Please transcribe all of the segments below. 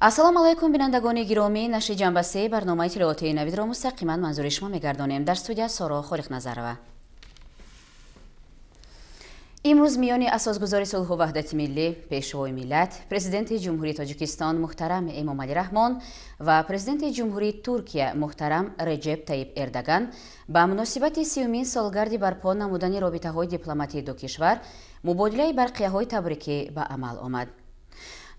Ассалому алайкум, бинандагони гиромӣ. Нашри ҷанбасе барномаи тиловатии навидро мустақиман манзури шумо мегардонем. Дар студия Соро Холиқназарова. Имрӯз миёни асосгузори сулҳу ваҳдати миллӣ, пешвои миллат, президенти Ҷумҳурии Тоҷикистон муҳтарам Эмомалӣ Раҳмон ва президенти Ҷумҳурии Туркия муҳтарам Реҷеб Таиб Эрдоган ба муносибати 30-умин солгарди барпо намудани робитаҳои дипломатии ду кишвар мубодилаи барқияҳои табрикӣ ба амал омад.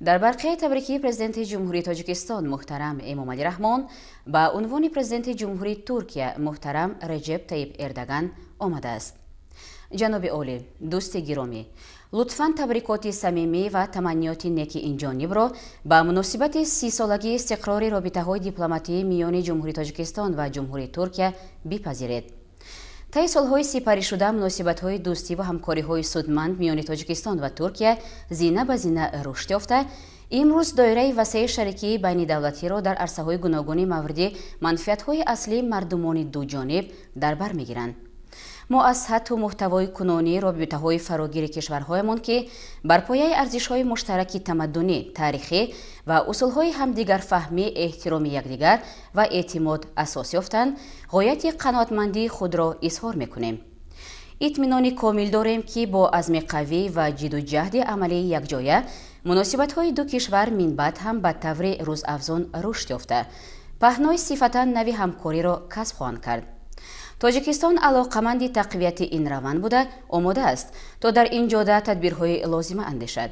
Дар барқияи табрикии президенти Ҷумҳурии Тоҷикистон муҳтарам Эмомалӣ Раҳмон ба унвони президенти Ҷумҳурии Туркия муҳтарам Реҷеб Таиб Эрдоган омадааст. Ҷаноби олӣ, дӯсти гиромӣ, лутфан табрикоти самимӣ ва таманниёти неки инҷонибро ба муносибати 30-солагии истиқрори робитаҳои дипломатии миёни Ҷумҳурии Тоҷикистон ва Ҷумҳурии Туркия бипазиред. Таи солҳои сипаришуда муносибатҳои дӯстӣ ва ҳамкориҳои судманд миёни Тоҷикистон ва Туркия зина ба зина рушд ёфта, имрӯз доираи васеи шарикии байнидавлатиро дар арсаҳои гуногуни мавриди манфиатҳои аслии мардумони дуҷониб дар бар мегиранд. Мо аз сатҳу муҳтавои кунунии робитаҳои фарогири кишварҳоямон, ки бар пояи арзишҳои муштараки тамаддунӣ, таърихӣ ва усулҳои ҳамдигарфаҳмӣ, эҳтироми якдигар ва эътимод асос ёфтанд, ғояти қаноатмандии худро изҳор мекунем. Итминони комил дорем, ки бо азми қавӣ ва ҷидду ҷаҳди амалии якҷоя муносибатҳои ду кишвар минбаъд ҳам ба таври рӯзафзун рушд ёфта, паҳнои сифатан нави ҳамкориро касб хоҳанд кард. Тоҷикистон алоқаманди тақвияти ин раванд буда, омода аст, то дар ин ҷода тадбирҳои лозима андешад.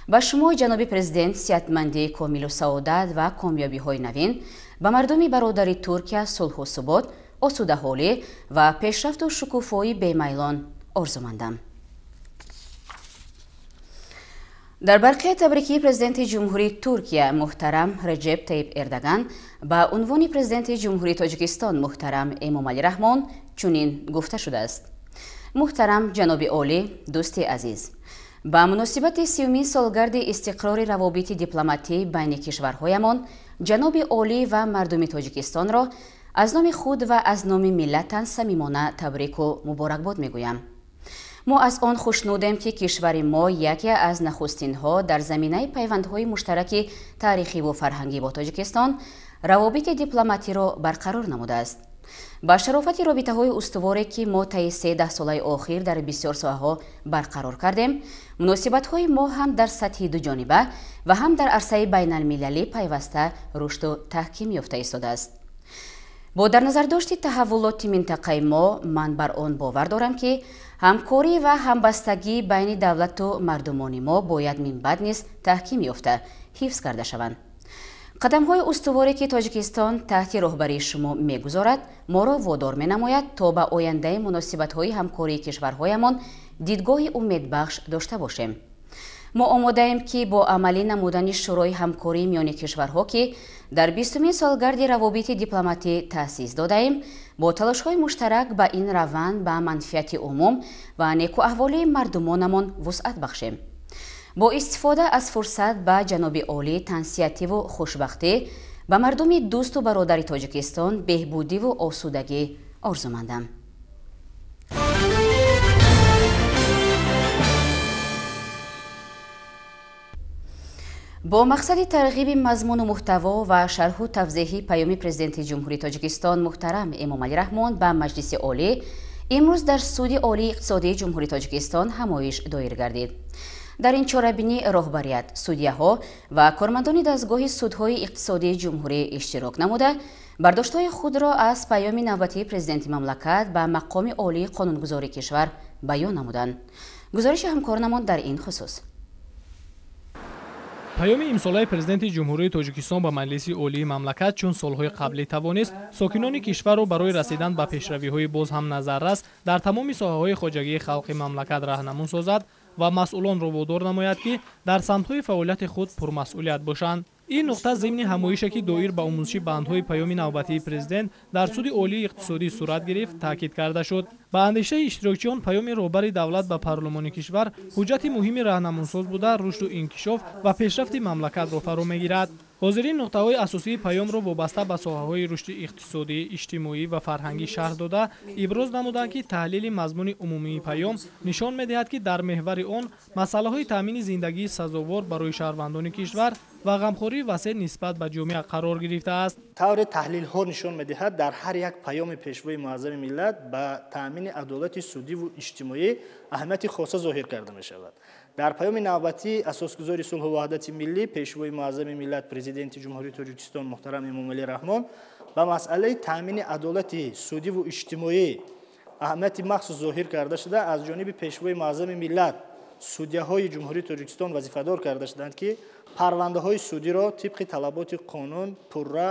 Ба шумо, ҷаноби президент, сиҳатмандии комилу саодат ва комёбиҳои навин, ба мардуми бародари Туркия сулҳу субот, осудаҳолӣ ва пешрафту шукуфоии бемайлон орзумандам. Дар барқияи табрикии президенти Ҷумҳурии Туркия муҳтарам Реҷеб Таиб Эрдоган ба унвони президенти Ҷумҳурии Тоҷикистон муҳтарам Эмомалӣ Раҳмон чунин гуфта шудааст. Муҳтарам ҷаноби олӣ, дӯсти азиз, ба муносибати 30-умин солгарди истиқрори равобити дипломатӣ байни кишварҳоямон ҷаноби олӣ ва мардуми Тоҷикистонро аз номи худ ва аз номи миллатан самимона табрику муборакбод мегӯям. Мо аз он хушнудем, ки кишвари мо яке аз нахустинҳо дар заминаи пайвандҳои муштараки таърихиву фарҳангӣ бо Тоҷикистон равобити дипломатиро барқарор намудааст. Ба шарофати робитаҳои устуворе, ки мо таи 3 даҳсолаи охир дар бисёр соҳаҳо барқарор кардем, муносибатҳои мо ҳам дар сатҳи дуҷониба ва ҳам дар арсаи байналмилалӣ пайваста рушду таҳким ёфта истодааст. Бо дар назардошти таҳаввулоти минтақаи мо ман бар он бовар дорам, ки ҳамкорӣ ва ҳамбастагӣ байни давлату мардумони мо бояд минбаъд низ таҳким ёфта, ҳифз карда шаванд. Қадамҳои устуворе, ки Тоҷикистон таҳти роҳбарии шумо мегузорад, моро водор менамояд, то ба ояндаи муносибатҳои ҳамкории кишварҳоямон дидгоҳи умедбахш дошта бошем. Мо омодаем, ки бо амалӣ намудани шӯрои ҳамкорӣ миёни кишварҳо, ки дар 20-умин солгарди равобити дипломатӣ таъсис додаем, бо талошҳои муштарак ба ин раванд ба манфиати умум ва некуаҳволии мардумонамон вусъат бахшем. Бо истифода аз фурсат ба ҷаноби олӣ тансиҳативу хушбахтӣ, ба мардуми дӯсту бародари Тоҷикистон беҳбудиву осудагӣ орзумандам. Бо мақсади тарғиби мазмуну муҳтаво ва шарҳу тавзеҳи паёми президенти Ҷумҳурии Тоҷикистон муҳтарам Эмомалӣ Раҳмон ба Маҷлиси Олӣ имрӯз дар Суди Олии иқтисодии Ҷумҳурии Тоҷикистон ҳамоиш доир гардид. Дар ин чорабинӣ роҳбарият, судяҳо ва кормандони дастгоҳи судҳои иқтисодии ҷумҳурӣ иштирок намуда, бардоштҳои худро аз паёми навбатии президенти мамлакат ба мақоми олии қонунгузории кишвар баён намуданд. Гузориши ҳамкоронамон дар ин хусус. Паёми имсолаи президенти Ҷумҳурии Тоҷикистон ба Маҷлиси Олии мамлакат чун солҳои қаблӣ тавонист сокинони кишварро барои расидан ба пешравиҳои боз ҳам назаррас дар тамоми соҳаҳои хоҷагии халқи мамлакат раҳнамун созад ва масъулонро водор намояд, ки дар самтҳои фаъолияти худ пурмасъулият бошанд. Ин нуқта зимни ҳамоише, ки доир ба омӯзиши бандҳои паёми навбатии президент дар Суди Олии иқтисодӣ сурат гирифт, таъкид карда шуд. Ба андешаи иштирокчиён, паёми роҳбари давлат ба парлумони кишвар ҳуҷҷати муҳими раҳнамунсоз буда, рушду инкишоф ва пешрафти мамлакатро фаро мегирад. Ҳозирин нуқтаҳои асосии паёмро вобаста ба соҳаҳои рушди иқтисодӣ, иҷтимоӣ ва фарҳангӣ шарҳ дода, иброз намуданд, ки таҳлили мазмуни умумии паём нишон медиҳад, ки дар меҳвари он масъалаҳои таъмини зиндагии сазовор барои шаҳрвандони кишвар ва ғамхории васеъ нисбат ба ҷомеа қарор гирифтааст. Тавре таҳлилҳо нишон медиҳад, дар ҳар як паёми Пешвои муаззами миллат ба таъмини адолати судиву иҷтимоӣ аҳамияти хоса зоҳир карда мешавад. Дар паёми навбатӣ Асосгузори сулҳу ваҳдати миллӣ, Пешвои муаззами миллат, Президенти Ҷумҳурии Тоҷикистон муҳтарам Эмомалӣ Раҳмон ба масъалаи таъмини адолати судиву иҷтимоӣ аҳамияти махсус зоҳир карда шуда, аз ҷониби Пешвои муаззами миллат судяҳои Ҷумҳурии Тоҷикистон вазифадор карда шуданд, ки парвандаҳои судиро тибқи талаботи қонун пурра,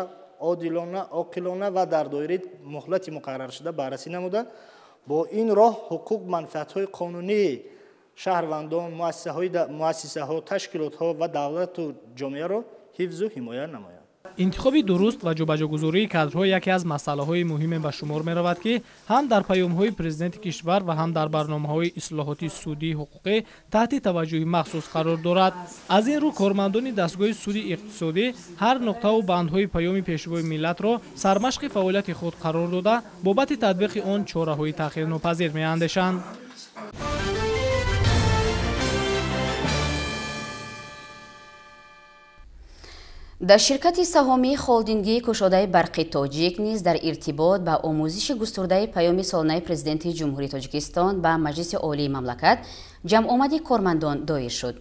одилона, оқилона ва дар доираи муҳлати муқарраршуда баррасӣ намуда, бо ин роҳ ҳуқуқ манфиатҳои қонунии шаҳрвандон, муассисаҳо, ташкилотҳо ва давлату ҷомеаро ҳифзу ҳимоя намоянд. Интихоби дуруст ва ҷобаҷогузории кадрҳо яке аз масъалаҳои муҳиме ба шумор меравад, ки ҳам дар паёмҳои президенти кишвар ва ҳам дар барномаҳои ислоҳоти судии ҳуқуқӣ таҳти таваҷҷӯҳи махсус қарор дорад. Аз ин рӯ кормандони дастгоҳи суди иқтисодӣ ҳар нуқтаву бандҳои паёми Пешвои миллатро сармашқи фаъолияти худ қарор дода, бобати татбиқи он чораҳои таъхирнопазир меандешанд. Дар ширкати саҳомии холдингии кушодаи барқи тоҷик низ дар иртибот ба омӯзиши густурдаи паёми солонаи Президенти Ҷумҳурии Тоҷикистон ба Маҷлиси Олии мамлакат ҷамъомади кормандон доир шуд.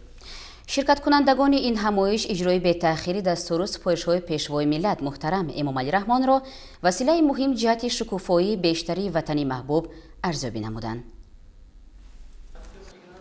Ширкаткунандагони ин ҳамоиш иҷрои бетаъхири дастуру супоришҳои Пешвои миллат муҳтарам Эмомалӣ Раҳмонро василаи муҳим ҷиҳати шукуфоии бештари ватани маҳбуб арзёбӣ намуданд.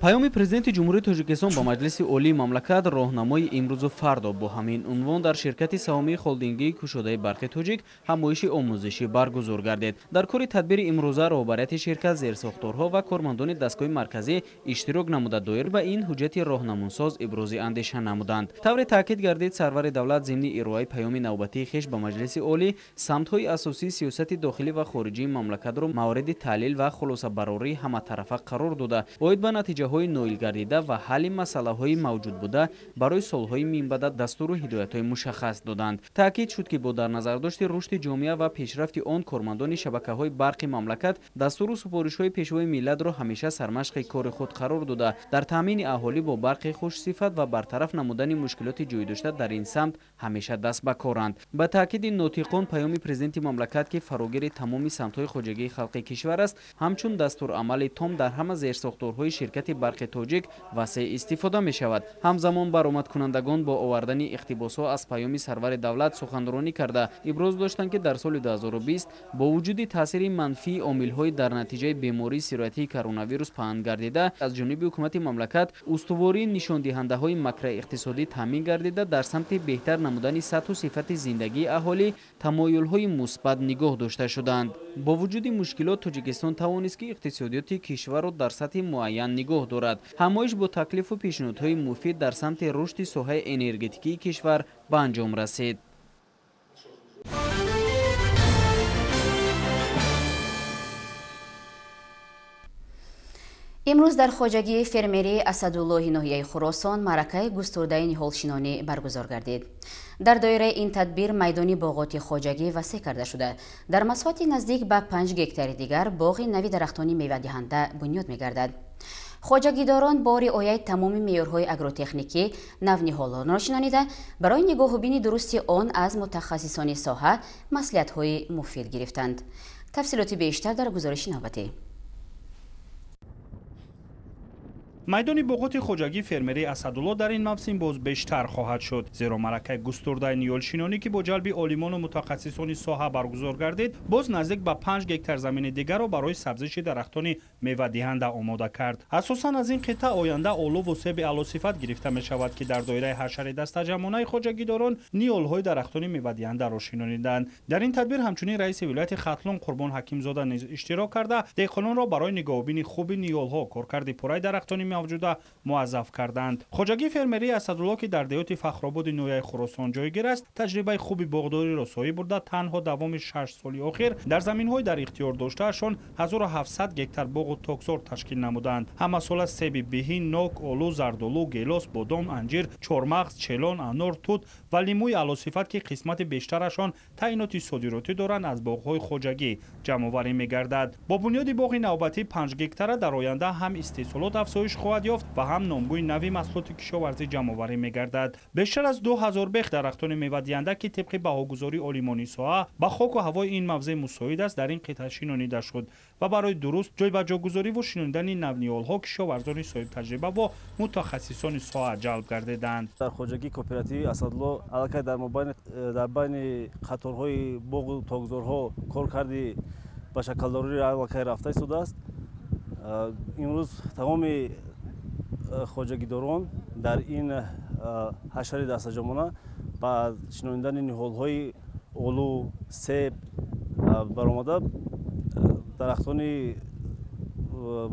Паёми Президенти Ҷумҳурии Тоҷикистон ба Маҷлиси Олии мамлакат роҳнамои имрӯзу фардо бо ҳамин унвон дар ширкати саҳомии холдингии кушодаи барқи тоҷик ҳамоиши омӯзишӣ баргузор гардид. Дар кори тадбири имрӯза роҳбарияти ширкат, зерсохторҳо ва кормандони дастгоҳи марказӣ иштирок намуда, доир ба ин ҳуҷҷати роҳнамунсоз ибрози андеша намуданд. Тавре таъкид гардид, сарвари давлат зимни ироаи паёми навбатии хеш ба Маҷлиси Олӣ самтҳои асосии сиёсати дохилӣ ва хориҷии мамлакатро мавриди таҳлил ва хулосабарории ҳаматарафа қарор дода, оид ба натиҷаҳои ноил гардида ва ҳалли масъалаҳои мавҷуд буда барои солҳои минбаъда дастуру ҳидоятҳои мушаххас доданд. Таъкид шуд, ки бо дар назардошти рушди ҷомеа ва пешрафти он кормандони шабакаҳои барқи мамлакат дастуру супоришҳои Пешвои миллатро ҳамеша сармашқи кори худ қарор дода, дар таъмини аҳолӣ бо барқи хушсифат ва бартараф намудани мушкилоти ҷой дошта дар ин самт ҳамеша даст ба коранд. Ба таъкиди нотиқон, паёми президенти мамлакат, ки фарогири тамоми самтҳои хоҷагии халқи кишвар аст, ҳамчун дастурамали том дар ҳама зерсохторҳои ширкати барқи тоҷик васеъ истифода мешавад. Ҳамзамон баромадкунандагон бо овардани иқтибосҳо аз паёми сарвари давлат суханронӣ карда, иброз доштанд, ки дар соли 2020 бо вуҷуди таъсири манфии омилҳои дар натиҷаи бемории сироятии коронавирус паҳн гардида, аз ҷониби ҳукумати мамлакат устувории нишондиҳандаҳои макроиқтисодӣ таъмин гардида, дар самти беҳтар намудани сатҳу сифати зиндагии аҳолӣ тамоюлҳои мусбат нигоҳ дошта шуданд. Бо вуҷуди мушкилот Тоҷикистон тавонист, ки иқтисодиёти кишварро дар сатҳи муайян нигоҳ дорад. Ҳамоиш бо таклифу пешниҳодҳои муфид дар самти рушди соҳаи энергетикии кишвар ба анҷом расид. Имрӯз дар хоҷагии фермерии Асадуллоҳи ноҳияи Хуросон маъракаи густурдаи ниҳолшинонӣ баргузор гардид. Дар доираи ин тадбир майдони боғоти хоҷагӣ васеъ карда шуда, дар масоҳати наздик ба 5 гектари дигар боғи нави дарахтони мевадиҳанда бунёд мегардад. Хоҷагидорон бо риояи тамоми меъёрҳои агротехникӣ навниҳолонро шинонида, барои нигоҳубини дурусти он аз мутахассисони соҳа маслиҳатҳои муфид гирифтанд. Тафсилоти бештар дар гузориши навбатӣ. Майдони боғоти хоҷагии фермерии Асадулло дар ин мавсим боз бештар хоҳад шуд, зеро маъракаи густурдаи ниҳолшинонӣ, ки бо ҷалби олимону мутахассисони соҳа баргузор гардид, боз наздик ба 5 гектар замини дигарро барои сабзиши дарахтони мевадиҳанда омода кард. Асосан аз ин қитъа оянда олуву себи аълосифат гирифта мешавад, ки дар доираи ҳашари дастаҷамъонаи хоҷагидорон ниҳолҳои дарахтони мевадиҳандаро шинониданд. Дар ин тадбир ҳамчунин раиси вилояти Хатлон Қурбон Ҳакимзода низ иштирок карда, деҳқононро барои нигоҳубини хуби ниҳолҳо, коркарди пурраи дарахтони мавҷуда муаззаф карданд. Хоҷагии фермерии Асадулло, ки дар деҳоти Фахрободи ноҳияи Хуросон ҷойгир аст, таҷрибаи хуби боғдориро соҳиб бурда, танҳо давоми 6 соли охир дар заминҳои дар ихтиёр доштаашон 1700 гектар боғу токзор ташкил намуданд. Ҳамасола себи беҳӣ, нок, олу, зардолу, гелос, бодом, анҷир, чормағз, челон, анор, тут ва лимӯи аълосифат, ки қисмати бештарашон таъиноти содиротӣ доранд, аз боғҳои хоҷагӣ ҷамъоварӣ мегардад. Бо бунёди боғи навбатӣ 5 гектара дар оянда ҳам истеҳсолот афзоиш хоҳад ёфт ва ҳам номгӯи нави маҳсулоти кишоварзӣ ҷамъоварӣ мегардад. Бештар аз 2000 бех дарахтони мевадиҳанда, ки тибқи баҳогузории олимони соҳа ба хоку ҳавои ин мавзеъ мусоид аст, дар ин қитъа шинонида шуд ва барои дуруст ҷойбаҷогузориву шинонидани навниҳолҳо кишоварзони соҳибтаҷриба ва мутахассисони соҳа ҷалб гардиданд. Дар хоҷагии кооперативии Асадулло аллакай дар байни қаторҳои боғу токзорҳо кор карди ба шаклдорӣ аллакай рафта истодааст. Имрӯз тамоми хоҷагидорон дар ин ҳашари дастаҷамъона ба шинонидани ниҳолҳои олу, себ баромада дарахтони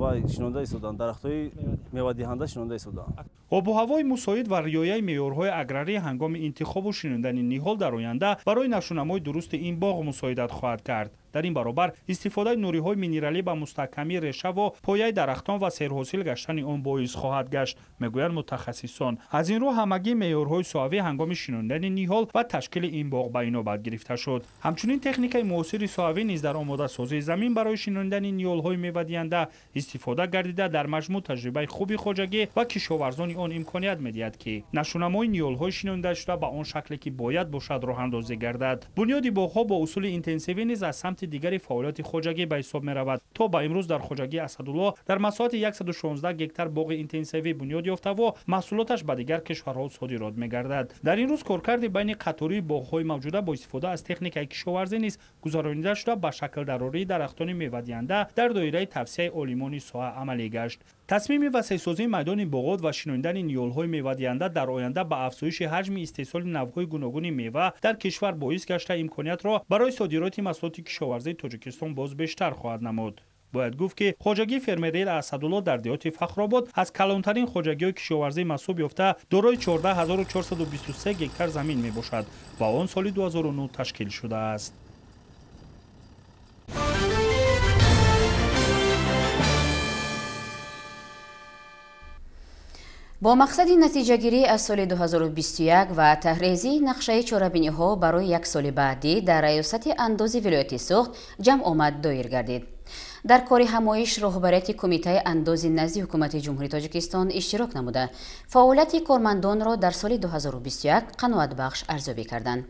ва шинонда истоданд, дарахтҳои мевадиҳанда шинонда истоданд. Обу ҳавои мусоид ва риояи меъёрҳои аграрӣ ҳангоми интихобу шинондани ниҳол дар оянда барои нашунамои дурусти ин боғ мусоидат хоҳад кард. Дар ин баробар истифодаи нуриҳои минералӣ ба мустаҳкамии решаву пояи дарахтон ва серҳосил гаштани он боис хоҳад гашт, мегӯянд мутахассисон. Аз ин рӯ ҳамагӣ меъёрҳои соҳавӣ ҳангоми шинондани ниҳол ва ташкили ин боғ ба инобат гирифта шуд. Ҳамчунин техникаи муосири соҳавӣ низ дар омодасозии замин барои шинондани ниҳолҳои мевадиҳанда истифода гардида, дар маҷмӯъ таҷрибаи хуби хоҷагӣ ва кишоварзони он имконият медиҳад, ки нашунамои ниҳолҳои шинондашуда ба он шакле ки бояд бошад роҳандозӣ гардад. Бунёди боғҳо бо усули интенсивӣ низ аз самти дигари фаъолияти хоҷагӣ ба ҳисоб меравад. То ба имрӯз дар хоҷагии Асадулло дар масоҳати 116 гектар боғи интенсивӣ бунёд ёфтаву маҳсулоташ ба дигар кишварҳо содирот мегардад. Дар ин рӯз коркарди байни қатории боғҳои мавҷуда бо истифода аз техникаи кишоварзӣ низ гузаронида шуда, ба шаклдарории дарахтони мевадиҳанда дар доираи тавсияи олимони соҳа амалӣ гашт. Тасмими васеъсозии майдони боғот ва шинондани ниҳолҳои мевадиҳанда дар оянда ба афзоиши ҳаҷми истеҳсоли навъҳои гуногуни мева дар кишвар боис гашта, имкониятро барои содироти маҳсулоти кишоварзии Тоҷикистон боз бештар хоҳад намуд. Бояд гуфт, ки хоҷагии фермерии Асадулло дар деҳоти Фахробод аз калонтарин хоҷагиҳои кишоварзӣ маҳсуб ёфта, дорои 14423 гектар замин мебошад ва он соли 2009 ташкил шудааст. Бо мақсади натиҷагирӣ аз соли 2021 ва таҳрезии нақшаи чорабиниҳо барои як соли баъдӣ дар раёсати андози вилояти Суғд ҷамъомад доир гардид. Дар кори ҳамоиш роҳбарияти кумитаи андози назди ҳукумати Ҷумҳурии Тоҷикистон иштирок намуда, фаъолияти кормандонро дар соли 2021 қаноатбахш арзёбӣ карданд.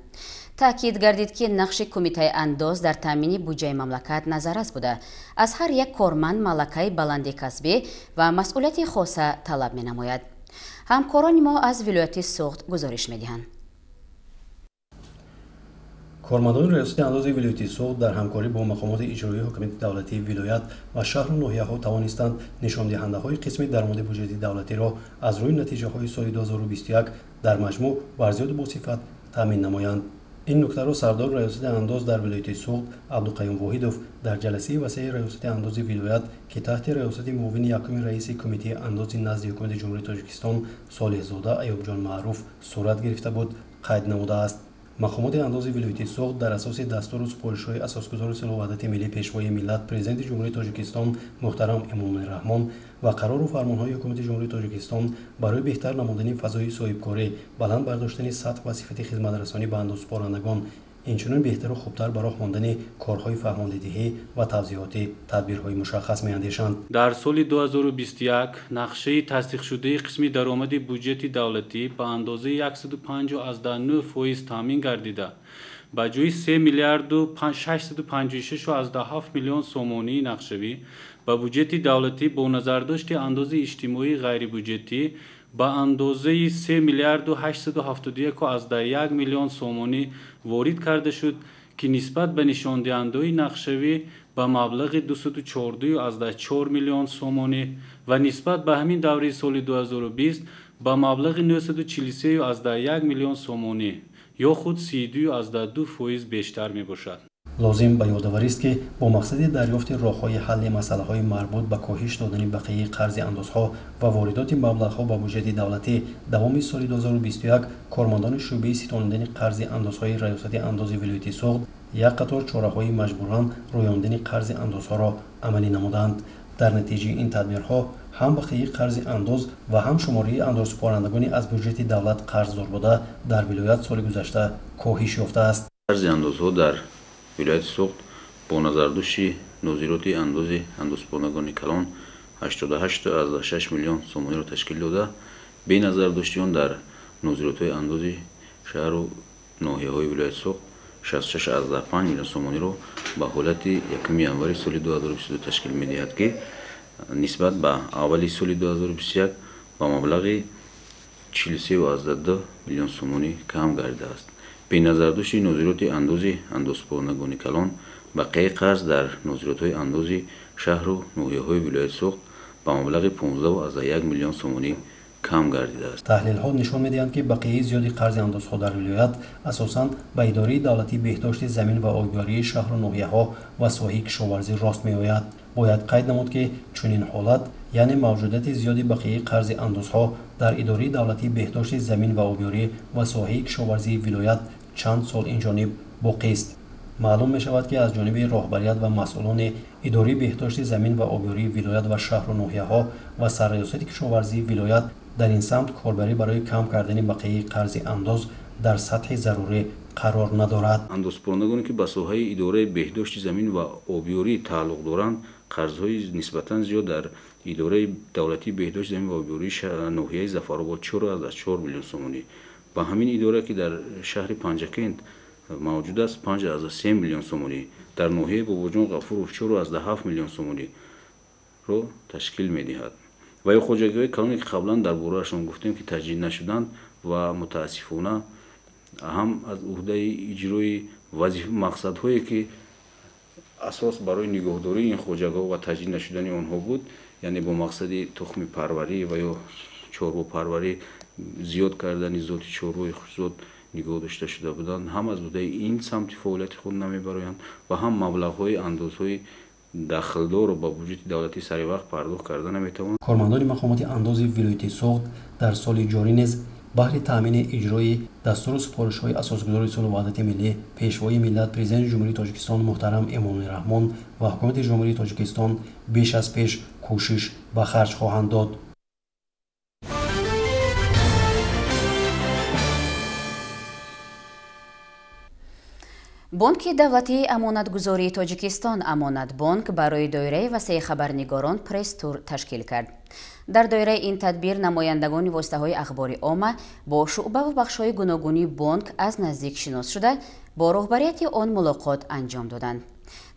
Таъкид гардид, ки нақши кумитаи андоз дар таъмини буҷаи мамлакат назаррас буда, аз ҳар як корманд малакаи баланди касбӣ ва масъулияти хоса талаб менамояд. Ҳамкорони мо аз вилояти Суғд гузориш медиҳанд. Кормандони раёсати андози вилояти Суғд дар ҳамкорӣ бо мақомоти иҷроии ҳукумати давлатии вилоят ва шаҳру ноҳияҳо тавонистанд нишондиҳандаҳои қисми даромади буҷети давлатиро аз рӯи натиҷаҳои соли 2021 дар маҷмӯъ барзиёду босифат таъмин намоянд. Ин нуктаро сардори раёсати андоз дар вилояти Суғд Абдуқаюм Воҳидов дар ҷаласаи васеи раёсати андози вилоят, ки таҳти раёсати муовини якуми раиси кумитаи андози назди ҳукумати Ҷумҳурии Тоҷикистон Солеҳзода Аюбҷон Маъруф сурат гирифта буд, қайд намудааст. Мақомоти андози вилояти Суғд дар асоси дастуру супоришҳои асосгузори сулҳу ваҳдати миллӣ, Пешвои миллат, Президенти Ҷумҳурии Тоҷикистон муҳтарам Эмомалӣ Раҳмон ва қарору фармонҳои ҳукумати Ҷумҳурии Тоҷикистон барои беҳтар намудани фазои соҳибкорӣ, баланд бардоштани сатҳ ва сифати хизматрасонӣ ба андозсупорандагон, инчунин беҳтару хубтар ба роҳ мондани корҳои фаҳмондидиҳӣ ва тавзеҳотӣ тадбирҳои мушаххас меандешанд. Дар соли 2021 нақшаи тасдиқшудаи қисми даромади буҷети давлатӣ ба андозаи 105,9% таъмин гардида, ба ҷои 3 миллиарду 656,7 миллион сомонии нақшавӣ ба буҷети давлатӣ бо назардошти андози иҷтимоии ғайрибуҷетӣ ба андозаи 3 миллиарду 871,1 миллион сомонӣ ворид карда шуд, ки нисбат ба нишондиҳандаҳои нақшавӣ ба маблағи 214,4 миллион сомонӣ ва нисбат ба ҳамин давраи соли 2020 ба маблағи 943,1 миллион сомонӣ ё худ 32,2% бештар мебошад. Лозим ба ёдоварист, ки бо мақсади дарёфти роҳҳои ҳалли масъалаҳои марбут ба коҳиш додани бақияи қарзи андозҳо ва воридоти маблағҳо ба буҷети давлатӣ давоми соли 2021 кормандони шӯъбаи ситонидани қарзи андозҳои Раёсати андози вилояти Суғд як қатор чораҳои маҷбуран рӯёндани қарзи андозҳоро амалӣ намуданд. Дар натиҷаи ин тадбирҳо ҳам бақияи қарзи андоз ва ҳам шумораи андозсупорандагони аз буҷети давлат қарздор буда дар вилоят соли гузашта коҳиш ёфтааст. Қарзи андозҳо дар вилояти Суғд бо назардошти нозироти андози андозсупорандагони калон 88,6 миллион сомониро ташкил дода, бе назардошти он дар нозиротҳои андози шаҳру ноҳияҳои вилояти Суғд 66,5 миллион сомониро ба ҳолати 1 январи соли 2022 ташкил медиҳад, ки нисбат ба аввали соли 2021 ба маблағи 43,2 миллион сомонӣ кам гардидааст. Беназардошти нозироти андози андозсупорандагони калон, бақияи қарз дар нозиротҳои андози шаҳру ноҳияҳои вилояти Суғд ба маблағи 15,1 миллион сомонӣ кам гардидааст. Таҳлилҳо нишон медиҳанд, ки бақияи зиёди қарзи андозҳо дар вилоят асосан ба идораи давлатии беҳдошти замин ва обёрии шаҳру ноҳияҳо ва соҳаи кишоварзӣ рост меояд. Бояд қайд намуд, ки чунин ҳолат, яъне мавҷудияти зиёди бақияи қарзи андозҳо дар идораи давлатии беҳдошти замин ва обёрӣ ва соҳаи кишоварзии вилоят чанд сол инҷониб боқист. Маълум мешавад, ки аз ҷониби роҳбарият ва масъулони идораи беҳдошти замин ва обёрии вилоят ва шаҳру ноҳияҳо ва сарраёсати кишоварзии вилоят дар ин самт корбарӣ барои кам кардани бақияи қарзи андоз дар сатҳи зарурӣ қарор надорад. Андозсупорандагоне ки ба соҳаи идораи беҳдошти замин ва обёрӣ тааллуқ доранд, қарзҳои нисбатан зиёд дар идораи давлатии беҳдошти замин ва обёрии ноҳияи Зафаробод 4,4 миллион сомонӣ, ба ҳамин идора ки дар шаҳри Панҷакент мавҷуд аст 5,3 миллион сомонӣ, дар ноҳияи Бобоҷон Ғафуров 4,7 миллион сомониро ташкил медиҳад. Ва ё хоҷагиҳои калоне ки қаблан дар бораашон гуфтем, ки таҷдид нашуданд ва мутаассифона ҳам аз уҳдаи иҷрои мақсадҳое ки асос барои нигоҳдории ин хоҷагиҳо ва таҷдид нашудани онҳо буд, яъне бо мақсади тухмипарварӣ ва ё чорвопарварӣ зиёд кардани зоти чорвои хушзот нигоҳ дошта шуда буданд, ҳам аз уҳдаи ин самти фаъолияти худ намебароянд ва ҳам маблағҳои андозҳои дахлдорро ба буҷети давлатӣ саривақт пардохт карда наметавонанд. Кормандони мақомоти андози вилояти Суғд дар соли ҷорӣ низ баҳри таъмини иҷрои дастуру супоришҳои асосгузори сулҳу ваҳдати миллӣ, Пешвои миллат, Президенти Ҷумҳурии Тоҷикистон муҳтарам Эмомалӣ Раҳмон ва Ҳукумати Ҷумҳурии Тоҷикистон беш аз пеш кӯшиш ба харҷ хоҳанд дод. Бонки давлатии амонатгузории Тоҷикистон Амонатбонк барои доираи васеи хабарнигорон пресс-тур ташкил кард. Дар доираи ин тадбир намояндагони воситаҳои ахбори омма бо шӯъбаву бахшҳои гуногуни бонк аз наздик шинос шуда, бо роҳбарияти он мулоқот анҷом доданд.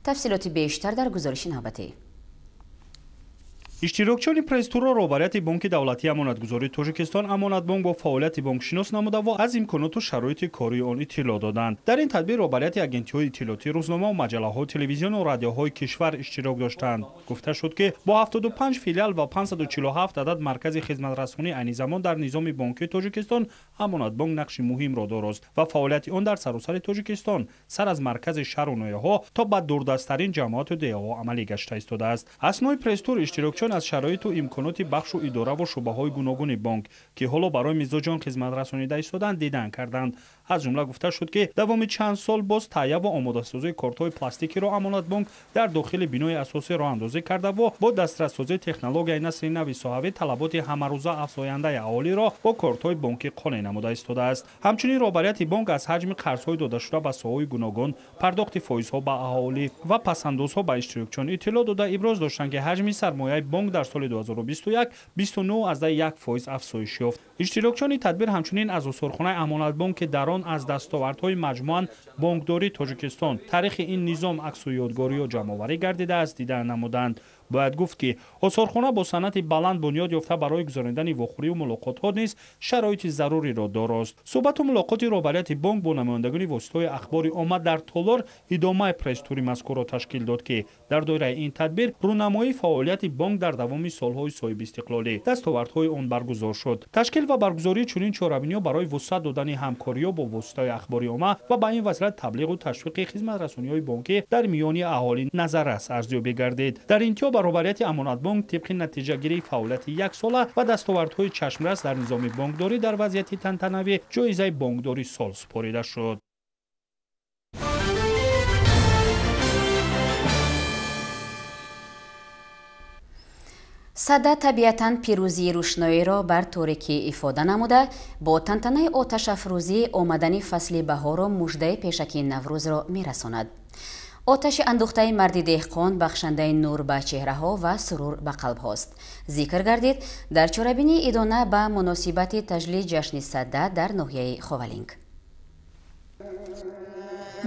Тафсилоти бештар дар гузориши навбатӣ. Иштирокчиёни пресс-турро роҳбарияти Бонки давлатии амонатгузории Тоҷикистон Амонатбонк бо фаъолияти бонк шинос намуда ва аз имконоту шароити кории он иттилоъ доданд. Дар ин тадбир роҳбарияти агентиҳои иттилоотӣ, рӯзномаву маҷаллаҳо, телевизиону радиоҳои кишвар иштирок доштанд. Гуфта шуд, ки бо 75 филиал ва 547 адад маркази хизматрасонӣ айни замон дар низоми бонкии Тоҷикистон Амонатбонк нақши муҳимро дорост ва фаъолияти он дар саросари Тоҷикистон сар аз маркази шаҳру ноҳияҳо то ба дурдасттарин ҷамоату деҳаҳо амалӣ гашта истодааст. Аснои пресс-тур иштирокчиён аз шароиту имконоти бахшу идораву шӯъбаҳои гуногуни бонк, ки ҳоло барои мизоҷон хизмат расонида истоданд, дидан карданд. Аз ҷумла гуфта шуд, ки давоми чанд сол боз таҳия ва омодасозии кортҳои пластикиро Амонатбонк дар дохили бинои асосӣ роҳандозӣ кардаву бо дастрассозии технологияи насли нави соҳавӣ талаботи ҳамарӯза афзояндаи аҳолиро бо кортҳои бонкӣ қонеъ намуда истодааст. Ҳамчунин роҳбарияти бонк аз ҳаҷми қарзҳои додашуда ба соҳаҳои гуногун, пардохти фоизҳо ба аҳолӣ ва пасандозҳо ба иштирокчиён иттилоъ дода, иброз доштанд, ки ҳаҷми сармояи бонк дар соли 2021 29,1% афзоиш ёфт. Иштирокчиёни тадбир ҳамчунин аз осорхонаи Амонатбонк, ки дар он аз дастовардҳои маҷмӯан бонкдории Тоҷикистон, таърихи ин низом, аксу ёдгориҳо ҷамъоварӣ гардидааст, дида намуданд. Бояд гуфт, ки осорхона бо санъати баланд бунёд ёфта, барои гузаронидани вохӯриву мулоқотҳо низ шароити заруриро дорост. Суҳбату мулоқоти роҳбарияти бонк бо намояндагони воситаҳои ахбори омма дар толор идомаи пресс-тури мазкурро ташкил дод, ки дар доираи ин тадбир рӯнамоии фаъолияти бонк дар давоми солҳои соҳибистиқлолӣ, дастовардҳои он баргузор шуд. Ташкил ва баргузории чунин чорабиниҳо барои вусъат додани ҳамкориҳо бо воситаҳои ахбори омма ва ба ин васила таблиғу ташвиқи хизматрасониҳои бонкӣ дар миёни аҳолӣ назаррас арзёбӣ гардид. Дар интиҳо ба роҳбарияти Амонатбонк тибқи натиҷагирии фаъолияти яксола ва дастовардҳои чашмрас дар низоми бонкдорӣ дар вазъияти тантанавӣ ҷоизаи бонкдори сол супорида шуд. Сада табиатан пирӯзии рӯшноиро бар торикӣ ифода намуда, бо тантанаи оташафрӯзӣ омадани фасли баҳорро, муждаи пешакии Наврӯзро мерасонад. Оташи андӯхтаи марди деҳқон бахшандаи нур ба чеҳраҳо ва сурур ба қалбҳост. Зикр гардид дар чорабинии идона ба муносибати таҷлили ҷашни Сада дар ноҳияи Ховалинг.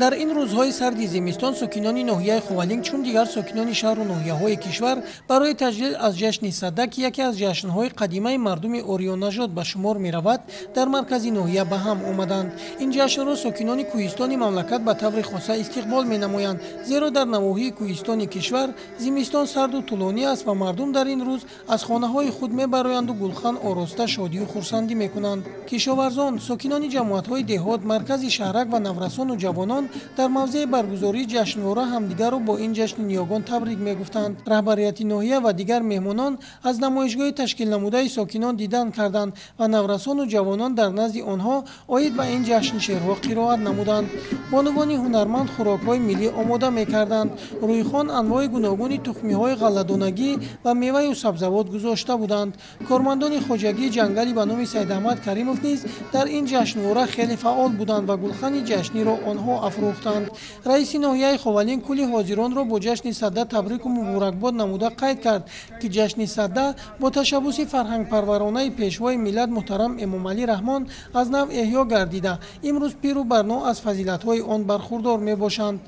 Дар ин рӯзҳои сарди зимистон сокинони ноҳияи Ховалинг, чун дигар сокинони шаҳру ноҳияҳои кишвар, барои таҷлил аз ҷашни Сада, ки яке аз ҷашнҳои қадимаи мардуми ориёнажод ба шумор меравад, дар маркази ноҳия ба ҳам омаданд. Ин ҷашнро сокинони кӯҳистони мамлакат ба таври хоса истиқбол менамоянд, зеро дар навоҳии кӯҳистони кишвар зимистон сарду тӯлонӣ аст ва мардум дар ин рӯз аз хонаҳои худ мебароянду гулхан ороста шодию хурсандӣ мекунанд. Кишоварзон, сокинони ҷамоатҳои деҳот, маркази шаҳрак ва наврасону ҷавонон дар мавзеи баргузории ҷашнвора ҳамдигарро бо ин ҷашни ниёгон табрик мегуфтанд. Раҳбарияти ноҳия ва дигар меҳмонон аз намоишгоҳи ташкилнамудаи сокинон дидан карданд ва наврасону ҷавонон дар назди онҳо оид ба ин ҷашн шеърҳо қироат намуданд. Бонувони ҳунарманд хӯрокҳои миллӣ омода мекарданд. Рӯйхон анвои гуногуни тухмиҳои ғалладонагӣ ва меваю сабзавот гузошта буданд. Кормандони хоҷагии ҷангали ба номи Сайдаҳмад Каримов низ дар ин ҷашнвора хеле фаъол буданд ва гулхани ҷашниро онҳо афрӯхтанд. Раиси ноҳияи Ховалинг кулли ҳозиронро бо ҷашни Сада табрику муборакбод намуда қайд кард, ки ҷашни Сада бо ташаббуси фарҳангпарваронаи пешвои миллат муҳтарам Эмомалӣ Раҳмон аз нав эҳё гардида, имрӯз пиру барно аз фазилатҳои он бархурдор мебошанд.